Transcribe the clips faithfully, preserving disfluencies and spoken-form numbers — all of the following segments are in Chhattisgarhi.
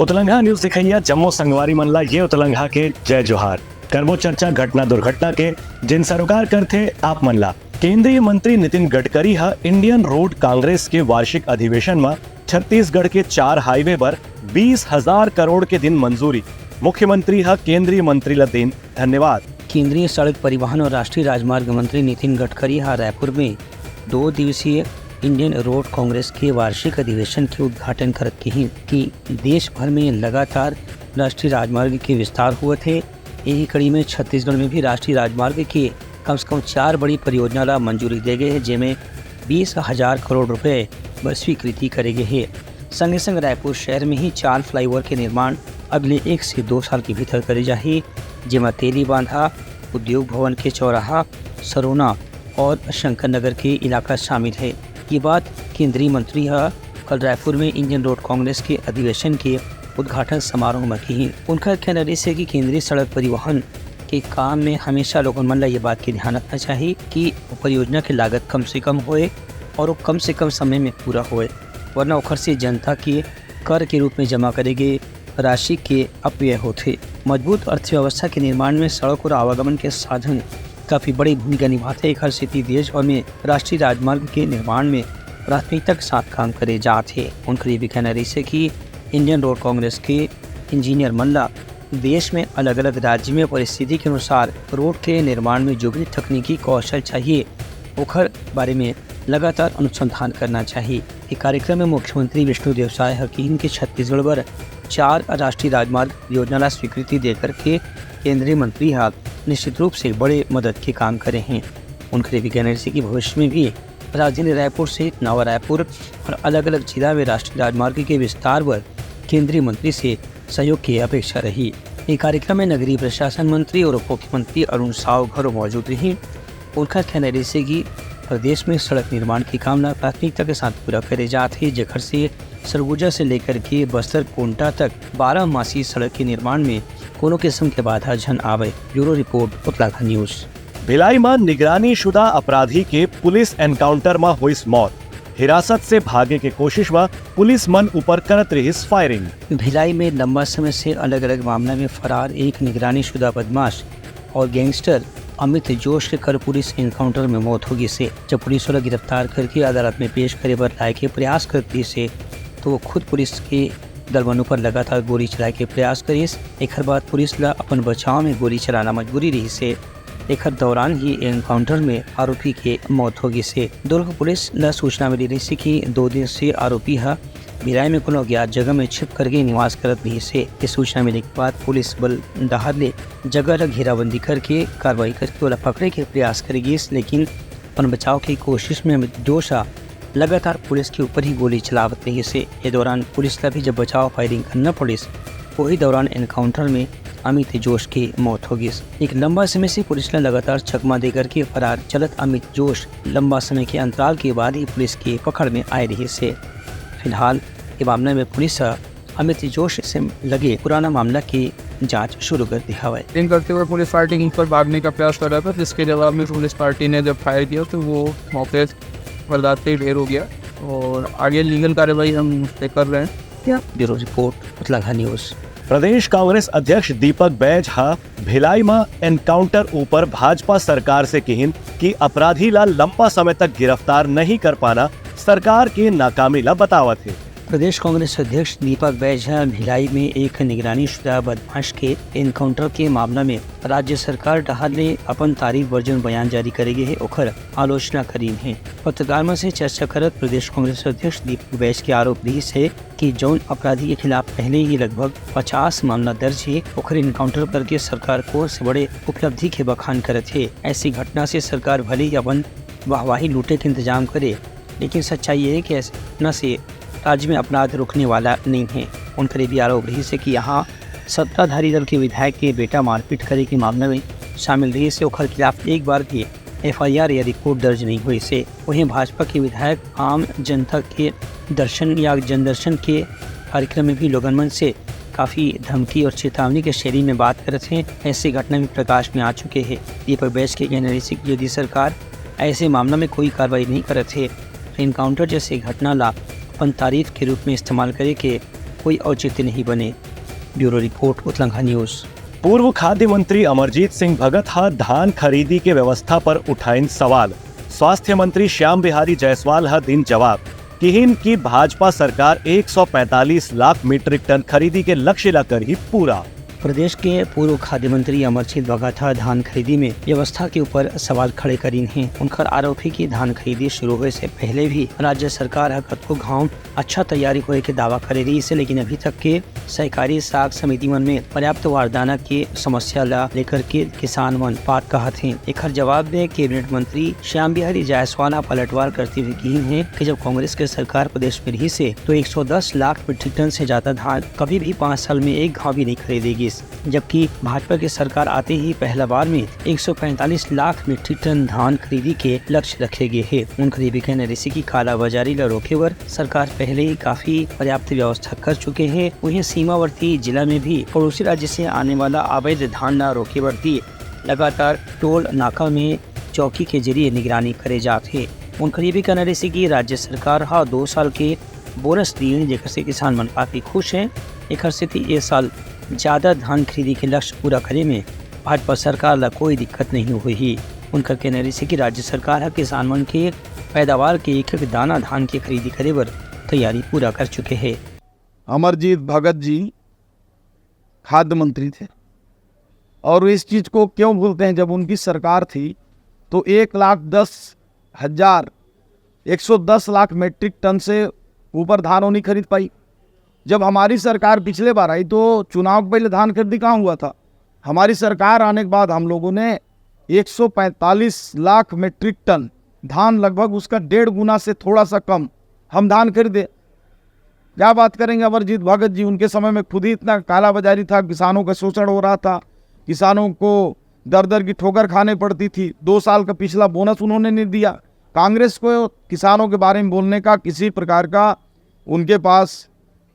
उतलंघा न्यूज देखइया जम्मो संगवारी मन ला ये उतलंघा के जय जोहार। करबो चर्चा घटना दुर्घटना के, जेन सरोकार करथे आप मन ला। केंद्रीय मंत्री नितिन गडकरी ह इंडियन रोड कांग्रेस के वार्षिक अधिवेशन म छत्तीसगढ़ के चार हाईवे बर बीस हजार करोड़ के दिन मंजूरी। मुख्यमंत्री ह केंद्रीय मंत्री ला दिन धन्यवाद। केंद्रीय सड़क परिवहन और राष्ट्रीय राजमार्ग मंत्री नितिन गडकरी ह रायपुर में दो दिवसीय इंडियन रोड कांग्रेस के वार्षिक अधिवेशन के उद्घाटन करत किहिन कि देश भर में लगातार राष्ट्रीय राजमार्ग के विस्तार होवत हे। यही कड़ी में छत्तीसगढ़ में भी राष्ट्रीय राजमार्ग के कम से कम चार बड़ी परियोजना ला मंजूरी दे गए हे, जेमे बीस हजार करोड़ रुपए बर स्वीकृति करे गए हे। संगे संग रायपुर शहर में ही चार फ्लाईओवर के निर्माण अगले एक से दो साल के भीतर करे जाही, जेमा तेली बांधा, उद्योग भवन के चौराहा, सरोना और शंकर नगर के इलाका शामिल है। ये बात केंद्रीय मंत्री ह कल रायपुर में इंडियन रोड कांग्रेस के अधिवेशन के उद्घाटन समारोह में किहिन। उनका कहना रहिस हे कि केंद्रीय सड़क परिवहन के काम में हमेशा लोगन मन ला ये बात के ध्यान रखना चाहिए कि वो परियोजना के लागत कम से कम होए और वो कम से कम समय में पूरा होए, वरना ओखर से जनता के कर के रूप में जमा करे गए राशि के अपव्यय होथे। मजबूत अर्थव्यवस्था के निर्माण में सड़क और आवागमन के साधन काफी बड़ी भूमिका निभाथे। एखर सेती देश भर में राष्ट्रीय राजमार्ग के निर्माण में प्राथमिकता के साथ काम करे जात हे। उनकर ये भी कहना रहिस हे कि इंडियन रोड कांग्रेस के इंजीनियर मन ला देश में अलग-अलग राज्य में परिस्थिति के अनुसार रोड के निर्माण में जो भी तकनीकी कौशल चाहिए, ओखर बारे में लगातार अनुसंधान करना चाहिए। ये कार्यक्रम में मुख्यमंत्री विष्णुदेव साय ह किहिन कि छत्तीसगढ़ बर चार राष्ट्रीय राजमार्ग योजना ला स्वीकृति देकर के केंद्रीय मंत्री ह निश्चित रूप से बड़े मदद के काम करे हैं। उनकर ये भी कहना रहिस हे कि भविष्य में भी राजधानी रायपुर सहित नवा रायपुर और अलग-अलग जिला में राष्ट्रीय राजमार्ग के विस्तार बर केंद्रीय मंत्री से सहयोग के अपेक्षा रही। ये कार्यक्रम में नगरीय प्रशासन मंत्री और उप मुख्यमंत्री अरुण साव घलो मौजूद रही। उनका कहना रहिस हे कि प्रदेश में सड़क निर्माण के काम ला प्राथमिकता के साथ पूरा करे जात हे, जेखर से सरगुजा से लेकर के बस्तर कोंटा तक बारह मासी सड़क के निर्माण में कोनो किस्म के बाधा झन आवे। Bureau report, Utlagha news. Bhilai म निगरानी शुदा अपराधी के पुलिस एनकाउंटर म होइस मौत। हिरासत से भागे के कोशिश म पुलिस मन ऊपर करत रिहिस फायरिंग। भिलाई में लंबा समय से अलग-अलग मामला में फरार एक निगरानी शुदा बदमाश और गैंगस्टर अमित जोश के कल पुलिस एनकाउंटर में मौत हो गिस हे। जब पुलिस वाला गिरफ्तार करके अदालत में पेश करे बर लाए के प्रयास करत रिहिस हे, तो वो खुद पुलिस के दल मन ऊपर लगातार गोली चलाए के प्रयास करिस। एखर बाद पुलिस ला अपन बचाव में गोली चलाना मजबूरी रिहिस हे। एखर दौरान ही एनकाउंटर में आरोपी के मौत हो गिस हे। दुर्ग पुलिस ला सूचना मिली रहिस हे कि दो दिन से आरोपी ह भिलाई में कोनो अज्ञात जगह में छिप करके निवास करत रिहिस हे। ये सूचना मिले के बाद पुलिस बल डहार ले जगह ला घेराबंदी करके कार्रवाई करके ओला पकड़े के प्रयास करे गिस, लेकिन अपन बचाव के कोशिश में अमित जोश ह लगातार पुलिस के ऊपर ही गोली चलावत रहिस हे। ये दौरान पुलिस ला भी जब बचाव फायरिंग करना पड़िस, वही दौरान एनकाउंटर में अमित जोश के मौत हो गिस। एक लंबा समय से पुलिस ला लगातार चकमा देकर के फरार चलत अमित जोश लंबा समय के अंतराल के बाद ही पुलिस के पकड़ में आए रहिस हे। फिलहाल ये मामला में पुलिस ह अमित जोश से लगे पुराना मामला की जांच शुरू कर दी हवय। फायरिंग करते हुए पुलिस पार्टी के ऊपर भागने का प्रयास कर रहा था, जिसके जवाब में पुलिस पार्टी ने जब फायर किया तो वो मौके बर्दाश्त से ढेर हो गया और आगे लीगल कार्रवाई हम उस पे कर रहे हैं। Bureau report, Utlagha news. प्रदेश कांग्रेस अध्यक्ष दीपक बैज ह भिलाई म एनकाउंटर ऊपर भाजपा सरकार से किहिन कि अपराधी ला लंबा समय तक गिरफ्तार नहीं कर पाना सरकार के नाकामी ला बतावत हे। प्रदेश कांग्रेस अध्यक्ष दीपक बैज ह भिलाई में एक निगरानी शुदा बदमाश के एनकाउंटर के मामला में राज्य सरकार डहार ले अपन तारीफ बर जौन बयान जारी करे गे हे, ओखर आलोचना करीन हे। पत्रकार मन से चर्चा करत प्रदेश कांग्रेस अध्यक्ष दीपक बैज के आरोप रिहिस हे कि जौन अपराधी के खिलाफ पहले ही लगभग पचास मामला दर्ज हे, ओखर एनकाउंटर करके सरकार कोर से बड़े उपलब्धि के बखान करत हे। ऐसी घटना से सरकार भले ही अपन वाहवाही लूटे के इंतजाम करे, लेकिन सच्चाई ये हे कि ऐसी घटना से राज्य में अपराध रुकने वाला नहीं है। उनकर ये भी आरोप रिहिस हे कि यहाँ सत्ताधारी दल के विधायक के बेटा मारपीट करे के मामला में शामिल रिहिस हे, ओखर खिलाफ एक बार भी एफआईआर या रिपोर्ट दर्ज नहीं होइस हे। वहीं भाजपा के विधायक आम जनता के दर्शन या जनदर्शन के कार्यक्रम में भी लोगन मन से काफी धमकी और चेतावनी के शैली में बात करत हे। ऐसी घटना भी प्रकाश में आ चुके हे। दीपक बैज के कहना रिहिस हे कि यदि सरकार ऐसे मामला में कोई कार्रवाई नहीं करत हे, तो एनकाउंटर जैसे घटना ला अपन तारीफ के रूप में इस्तेमाल करे के कोई औचित्य नहीं बने। Bureau report, Utlangha news. पूर्व खाद्य मंत्री अमरजीत सिंह भगत ह धान खरीदी के व्यवस्था पर उठाइन सवाल। स्वास्थ्य मंत्री श्याम बिहारी जायसवाल ह दिन जवाब, किहिन कि भाजपा सरकार एक सौ पैंतालीस लाख मीट्रिक टन खरीदी के लक्ष्य ला करही पूरा। प्रदेश के पूर्व खाद्य मंत्री अमरजीत भगत ह धान खरीदी में व्यवस्था के ऊपर सवाल खड़े करिन हे। उनकर आरोप हे कि धान खरीदी शुरू होए से पहले भी राज्य सरकार ह कतको घांव अच्छा तैयारी होए के दावा करे रहिस हे, लेकिन अभी तक के सहकारी साख समिति मन में पर्याप्त बारदाना के समस्या ला लेकर के किसान मन बात कहत हें। एखर जवाब में कैबिनेट मंत्री श्याम बिहारी जायसवाल ह पलटवार करते हुए किहिन हे कि जब कांग्रेस के सरकार प्रदेश में रहिस हे, तो एक सौ दस लाख मीट्रिक टन से ज्यादा धान कभी भी पाँच साल में एक घांव भी नहीं खरीदे गिस, जबकि भाजपा के सरकार आते ही पहला बार में एक सौ पैंतालीस लाख मीट्रिक टन धान खरीदी के लक्ष्य रखे गे हे। उनकर ये भी कहना रहिस कि कालाबाजारी ला रोके बर सरकार पहले ही काफी पर्याप्त व्यवस्था कर चुके हे। वहीं सीमावर्ती जिला में भी पड़ोसी राज्य से आने वाला अवैध धान ला रोके बर भी लगातार टोल नाका में चौकी के जरिए निगरानी करे जात हे। उनकर ये भी कहना रहिस कि राज्य सरकार ह दो साल के बोनस दिए, जेकर से किसान मन काफी खुश हे। एकर सेती ए साल ज्यादा धान खरीदी के लक्ष्य पूरा करे में भाजपा सरकार ला कोई दिक्कत नहीं होही। उनकर कहना रहिस कि राज्य सरकार ह किसान मन के पैदावार के एक एक दाना धान के खरीदी करे बर तैयारी पूरा कर चुके हे। अमरजीत भगत जी खाद्य मंत्री थे, और इस चीज को क्यों भूलते हैं, जब उनकी सरकार थी तो एक लाख दस हजार, एक सौ दस लाख मीट्रिक टन से ऊपर धान वो नहीं खरीद पाई। जब हमारी सरकार पिछले बार आई तो चुनाव के पहले धान खरीदी कहाँ हुआ था? हमारी सरकार आने के बाद हम लोगों ने एक सौ पैंतालीस लाख मीट्रिक टन धान, लगभग उसका डेढ़ गुना से थोड़ा सा कम हम धान खरीदे। क्या बात करेंगे अमरजीत भगत जी, उनके समय में खुद ही इतना कालाबाजारी था, किसानों का शोषण हो रहा था, किसानों को दर दर की ठोकर खाने पड़ती थी। दो साल का पिछला बोनस उन्होंने नहीं दिया। कांग्रेस को किसानों के बारे में बोलने का किसी प्रकार का उनके पास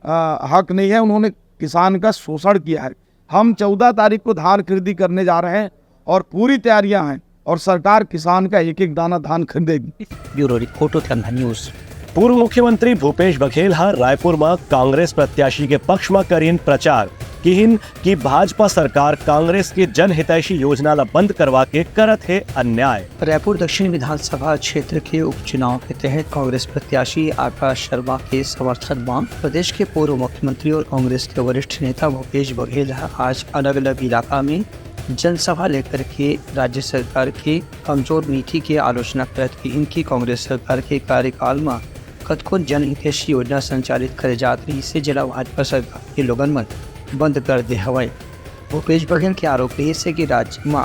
अ, हक नहीं है। उन्होंने किसान का शोषण किया है। हम चौदह तारीख को धान खरीदी करने जा रहे हैं और पूरी तैयारियां हैं और सरकार किसान का एक एक दाना धान खरीदेगी। Bureau report, Utlangha news. पूर्व मुख्यमंत्री भूपेश बघेल ह रायपुर म कांग्रेस प्रत्याशी के पक्ष म करिन प्रचार, किहिन कि भाजपा सरकार कांग्रेस के जनहितैषी योजना ल बंद करवा के करत हे अन्याय। रायपुर दक्षिण विधानसभा क्षेत्र के उपचुनाव के तहत कांग्रेस प्रत्याशी आकाश शर्मा के समर्थन म प्रदेश के पूर्व मुख्यमंत्री और कांग्रेस के वरिष्ठ नेता भूपेश बघेल ह आज अलग-अलग इलाका में जनसभा लेकर के राज्य सरकार के कमजोर नीति के आलोचना करत किहिन कि कांग्रेस सरकार के कार्यकाल म कतको जनहितैषी योजना संचालित करे जात रहिस हे, जेला भाजपा सरकार के लोगन मन बंद कर दे हवय। भूपेश बघेल के आरोप रहिस हे कि राज्य म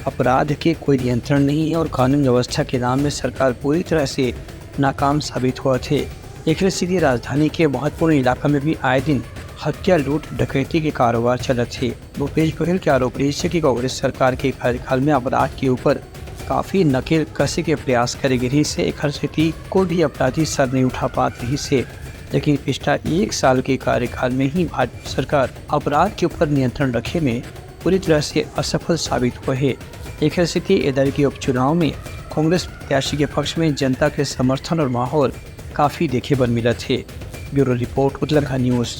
अपराध के कोई नियंत्रण नहीं है और कानून व्यवस्था के नाम में सरकार पूरी तरह से नाकाम साबित होवत हे। एकरे सेती राजधानी के महत्वपूर्ण इलाका में भी आए दिन हत्या, लूट, डकैती के कारोबार चलत हे। भूपेश बघेल के आरोप रहिस हे कि कांग्रेस सरकार के कार्यकाल में अपराध के ऊपर काफी नकेल कसे के प्रयास करे गे रहिस हे, एखर सेती कोई भी अपराधी सर नहीं उठा पात रहिस हे। लेकिन पिछला एक साल के कार्यकाल में ही भाजपा सरकार अपराध के ऊपर नियंत्रण रखे में पूरी तरह से असफल साबित हुए हे। एखर सेती एदर के उपचुनाव में कांग्रेस प्रत्याशी के पक्ष में जनता के समर्थन और माहौल काफी देखे बर मिलत हे। Bureau report, Utlangha news.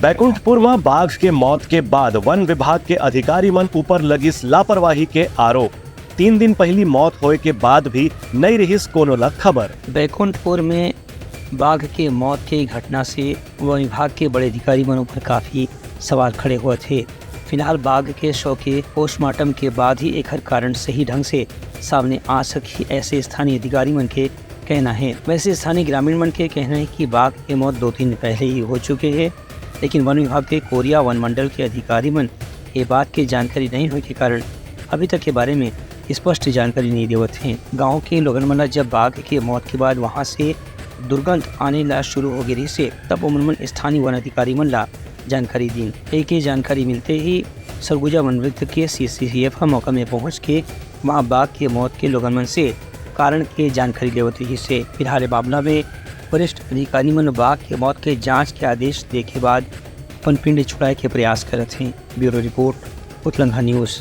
Baikunthpur म बाघ के मौत के बाद वन विभाग के अधिकारी मन ऊपर लगिस लापरवाही के आरोप। तीन दिन पहिली मौत होए के बाद भी नइ रिहिस कोनो ला खबर। बैकुंठपुर में बाघ के मौत के घटना से वन विभाग के बड़े अधिकारी मन ऊपर काफी सवाल खड़े होत हे। फिलहाल बाघ के शव के पोस्टमार्टम के बाद ही एखर कारण सही ढंग से सामने आ सकही, ऐसे स्थानीय अधिकारी मन के कहना हे। वैसे स्थानीय ग्रामीण मन के कहना हे कि बाघ के मौत दो दिन पहले ही हो चुके हे, लेकिन वन विभाग के कोरिया वन मंडल के अधिकारी मन ये बात के जानकारी नहीं होए के कारण अभी तक के बारे में स्पष्ट जानकारी नहीं देवत हे। गांव के लोगन मन ला जब बाघ के मौत के बाद वहां से दुर्गंध आने ला शुरू हो गे रिहिस हे, तब ओमन मन स्थानीय वन अधिकारी मन ला जानकारी दीन। एके जानकारी मिलते ही सरगुजा वन वृत्त के सीसीसीएफ ह मौका में पहुंच के वहां बाघ के मौत के लोगन मन से कारण के जानकारी लेवत रिहिस हे। फिलहाल ए मामला में वरिष्ठ अधिकारी मन बाघ के मौत के जांच के आदेश देके बाद अपन पिंड छुड़ाए के प्रयास करत हे। Bureau report, Utlangha news.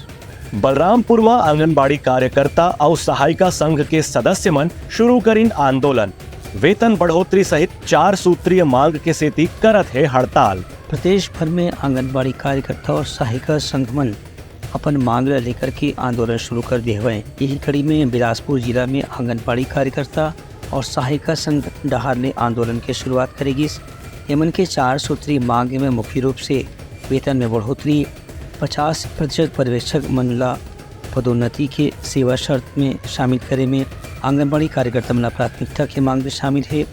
Balrampur म आंगनबाड़ी कार्यकर्ता अउ सहायिका संघ के सदस्य मन शुरू करिन आंदोलन। वेतन बढ़ोतरी सहित चार सूत्रीय मांग के सेती करत हे हड़ताल। प्रदेश भर में आंगनबाड़ी कार्यकर्ता और सहायिका संघ मन अपन मांग ल लेकर के आंदोलन शुरू कर दे हवय। यही कड़ी में बिलासपुर जिला में आंगनबाड़ी कार्यकर्ता और सहायिका संघ डहार ले आंदोलन के शुरुआत करे गिस। एमन के चार सूत्रीय मांग में मुख्य रूप से वेतन में बढ़ोतरी, पचास प्रतिशत पर्यवेक्षक मन ला पदोन्नति के सेवा शर्त में शामिल करे में आंगनबाड़ी कार्यकर्ता मन ला प्राथमिकता के मांग में शामिल हे।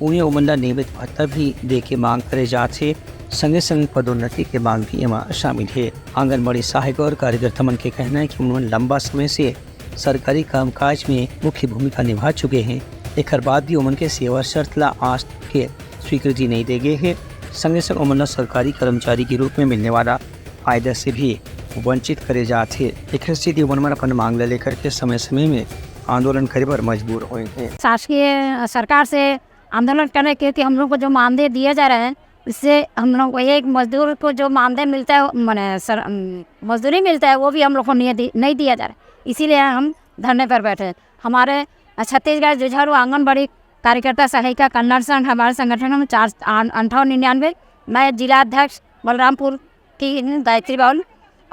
उहें ओमन ला नियमित भत्ता भी दे के मांग करे जात हे। संगे संग पदोन्नति के मांग भी एमा शामिल हे। आंगनबाड़ी सहायक और कार्यकर्ता मन के कहना है कि उमन लंबा समय से सरकारी कामकाज में मुख्य भूमिका निभा चुके हैं। एकर बाद भी ओमन के सेवा शर्त ला आज तक के स्वीकृति नहीं दे गए हे। संगे संग ओमन ला सरकारी कर्मचारी के रूप में मिलने वाला फायदा से भी वंचित करे जात हे। एखर सेती ओमन मन अपन मांग ला लेकर के समय समय में आंदोलन करे बर मजबूर होए हैं। शासकीय सरकार से आंदोलन करने, क्योंकि हम लोग को जो मानदेय दिया जा रहा है, इससे हम लोग को एक मजदूर को जो मानदेय मिलता है, माने सर, अम, मजदूरी मिलता है, वो भी हम लोग को नहीं दि-, नहीं दिया जा रहा है। इसीलिए हम धरने पर बैठे हैं। हमारे छत्तीसगढ़ जुझारू आंगनबाड़ी कार्यकर्ता सहायिका कल्याण संघ, हमारे संगठन में चार अंठावन निन्यानवे, मैं जिला अध्यक्ष बलरामपुर की गायत्री बाउल।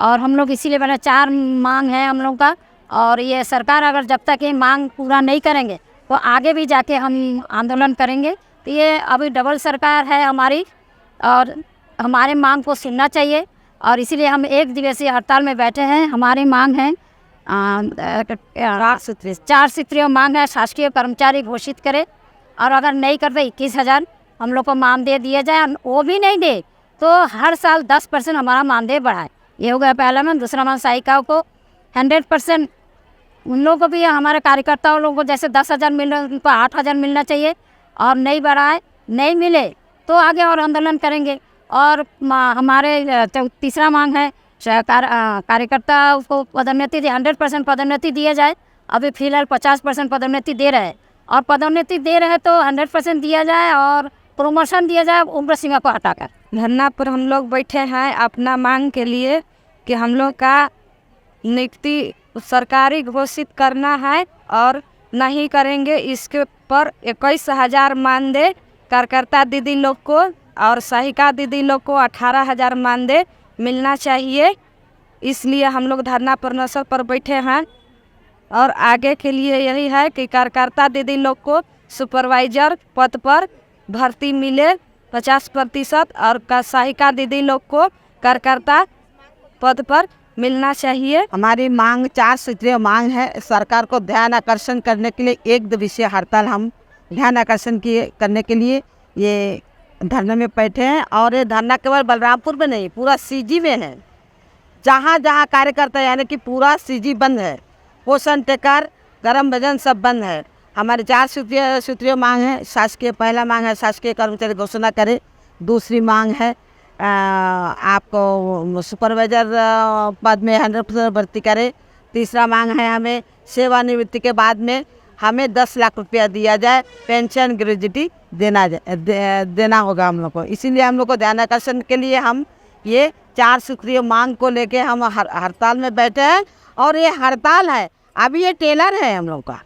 और हम लोग इसीलिए बने, चार मांग है हम लोग का। और ये सरकार अगर जब तक ये मांग पूरा नहीं करेंगे, तो आगे भी जाके हम आंदोलन करेंगे। तो ये अभी डबल सरकार है हमारी, और हमारे मांग को सुनना चाहिए। और इसीलिए हम एक दिवसीय हड़ताल में बैठे हैं। हमारी मांग है, आ, आ, चार सूत्रीय मांग है, शासकीय कर्मचारी घोषित करे, और अगर नहीं करते, इक्कीस हजार हम लोग को मानदेय दिया जाए। वो भी नहीं दे, तो हर साल दस परसेंट हमारा मानदेय बढ़ाए। ये हो गया पहला मांग। दूसरा मांग, सहायिकाओं को हंड्रेड परसेंट, उन लोगों को भी, हमारे कार्यकर्ताओं लोगों को जैसे दस हजार मिल रहे हैं, उनको आठ हजार मिलना चाहिए, और नहीं बढ़ाए, नहीं मिले, तो आगे और आंदोलन करेंगे। और मा-, हमारे, अ, चौ-, तीसरा मांग है, श-, कार-, अ, कार्यकर्ता को पदोन्नति दे, हंड्रेड परसेंट पदोन्नति दिया जाए। अभी फिलहाल पचास परसेंट पदोन्नति दे रहे हैं, और पदोन्नति दे रहे हैं तो हंड्रेड परसेंट दिया जाए और प्रमोशन दिया जाए उम्र सीमा को हटाकर। धरना पर हम लोग बैठे हैं अपना मांग के लिए कि हम लोग का नियुक्ति सरकारी घोषित करना है और नहीं करेंगे। इसके पर इक्कीस हजार मानदेय कार्यकर्ता दीदी लोग को और सहायिका दीदी लोग को अठारह हजार मानदेय मिलना चाहिए। इसलिए हम लोग धरना प्रदर्शन पर बैठे हैं और आगे के लिए यही है कि कार्यकर्ता दीदी लोग को सुपरवाइजर पद पर भर्ती मिले पचास प्रतिशत और का-, सहायिका दीदी लोग को कार्यकर्ता पद पर मिलना चाहिए। हमारी मांग, चार सूत्रीय मांग है। सरकार को ध्यान आकर्षण करने के लिए एक दिवसीय हड़ताल हम ध्यान आकर्षण किए, करने के लिए ये धरने में बैठे हैं। और ये धरना केवल बलरामपुर में नहीं, पूरा सीजी में है। जहाँ जहाँ कार्यकर्ता, यानी कि पूरा सीजी बंद है, पोषण टेकर, गरम भोजन सब बंद है। हमारे चार सूत्रीय, सूत्रीय मांग है। शासकीय, पहला मांग है शासकीय कर्मचारी घोषणा करे। दूसरी मांग है, अ, आपको सुपरवाइजर, अ, पद में हंड्रेड परसेंट भर्ती करे। तीसरा मांग है हमें सेवानिवृत्ति के बाद में हमें दस लाख रुपया दिया जाए, पेंशन, ग्रेच्युटी देना जा-, दे-, देना होगा हम लोग को। इसीलिए हम लोग को ध्यान आकर्षण के लिए हम ये चार सूत्रीय मांग को लेके हम हर-, हड़ताल में बैठे हैं। और ये हड़ताल है, अभी ये ट्रेलर है हम लोग का,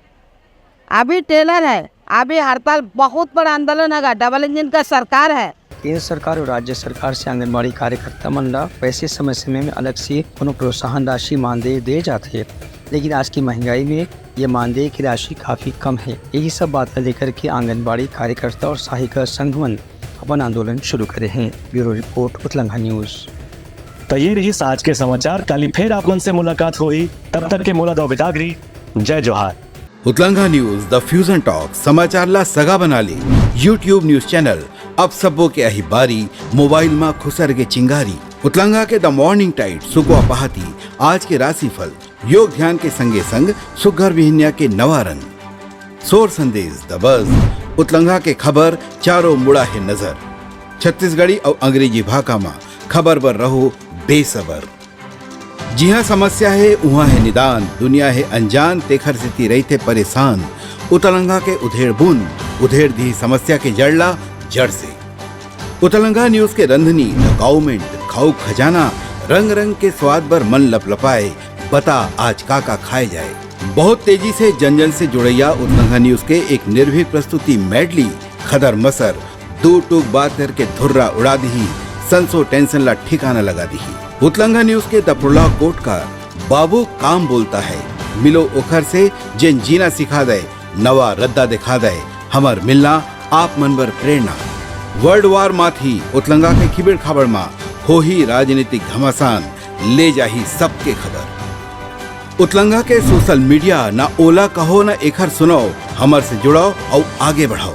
अभी ट्रेलर है। अभी हड़ताल, बहुत बड़ा आंदोलन होगा, डबल इंजन का सरकार है। केंद्र सरकार और राज्य सरकार से आंगनबाड़ी कार्यकर्ता मन ला पैसे समय समय में अलग से कोनो प्रोत्साहन राशि मानदेय दे जाथे, लेकिन आज की महंगाई में ये मानदेय की राशि काफी कम है। यही सब बात ला लेकर के आंगनबाड़ी कार्यकर्ता और सहायिका संघ मन अपन आंदोलन शुरू करे हैं। Bureau report, Utlangha news. तो ये रहिस आज के समाचार। काली फेर आप मन से मुलाकात होही, तब तक के मोला दव बिदागरी। जय जोहार। उतलंघा न्यूज, द फ्यूजन टॉक, समाचार ला सगा बना ले। YouTube न्यूज चैनल अब सबो के अही बारी, मोबाइल मा खुसर के चिंगारी। उतलंघा के द मॉर्निंग टाइड, सुकवा पहाती, आज के राशिफल, योग ध्यान के संगे संग सुघर बिहनिया के नवा रंग, सोर संदेश, द बज, उतलंघा के खबर, चारों मुड़ा है नजर। छत्तीसगढ़ी अउ अंग्रेजी भाखा मा खबर बर रहो बेसबर। जिहाँ समस्या हे, उहाँ हे निदान, दुनिया हे अनजान, तेखर सेती रहिथे परेशान। उतलंघा के उधेड़ बुन, उधेड़ दिही समस्या के जड़ ला, जड़ से। उतलंघा न्यूज के रंधनी, द काउमेंट, खाऊ खजाना, रंग रंग के स्वाद बर मन लपलपाए, बता आज का का खाए जाए। बहुत तेजी से जन जन से जुड़ैया उतलंघा न्यूज के एक निर्भीक प्रस्तुति मैडली। खदर मसर दू टूक बात करके धुर्रा उड़ा दिही, संसो टेंशन ला ठिकाना लगा दिही। उतलंघा न्यूज के दफरुल्ला कोट का बाबू काम बोलता है, मिलो ओखर से जेन जीना सिखा दे, नवा रद्दा दिखा दे, हमर मिलना आप मन बर प्रेरणा। वर्ल्ड वार माथी उतलंगा के खिबेड़ खाबड़ मा होही राजनीतिक घमासान, ले जाही सबके खबर। उतलंगा के सोशल मीडिया ना ओला कहो ना एखर सुनाओ, हमर से जुड़ाओ अउ आगे बढ़ाओ।